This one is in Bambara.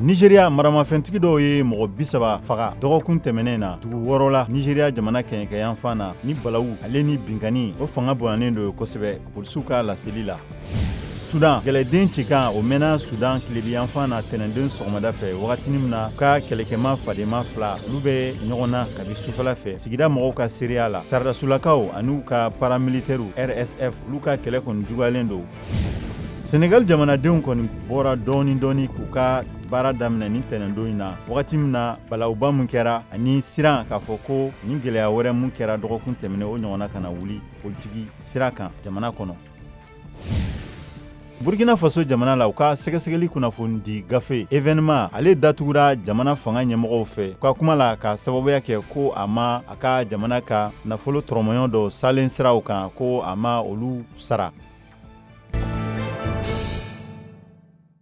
Nizeriya, maramafɛntigi dɔw ye mɔgɔ 30 faga dɔgɔkun tɛmɛnen na dugu wɔɔrɔ la Nizeriya jamana kɛɲɛkɛyanfan na. Ni balawu ale ni binkanni, o fanga bonyanen don kosɛbɛ, polisiw ka laseli la. Sudan, kɛlɛden cikan, o mɛnna Sudan tilebiyanfan na tɛnɛndon sɔgɔmada fɛ, wagati min na ka kɛlɛkɛma fadenma fila, olu bɛ ɲɔgɔn na kabi sufɛla fɛ, sigida mɔgɔw ka seereya la. Saradasulakaw an'u ka paramilitɛriw RSF, olu ka kɛlɛ kɔni juguyalen don. Senegal jamanadenw kɔni bɔra dɔɔni dɔɔni k'u ka baara daminɛ ni tɛnɛndon in na, wagati min na balawuba min kɛra ani siran k'a fɔ ko ni gɛlɛya wɛrɛ mun kɛra dɔgɔkun tɛmɛnen, o ɲɔgɔnna kana wuli politiki sira kan jamana kɔnɔ. Burkina Faso jamana la, u ka sɛgɛsɛgɛli kunnafonidi gafe Événement, ale datugura jamana fanga ɲɛmɔgɔw fɛ, u ka kuma la, ka sababuya kɛ ko a ma a ka jamana ka nafolo tɔrɔmɔɲɔ dɔ salen siraw kan, ko a ma olu sara.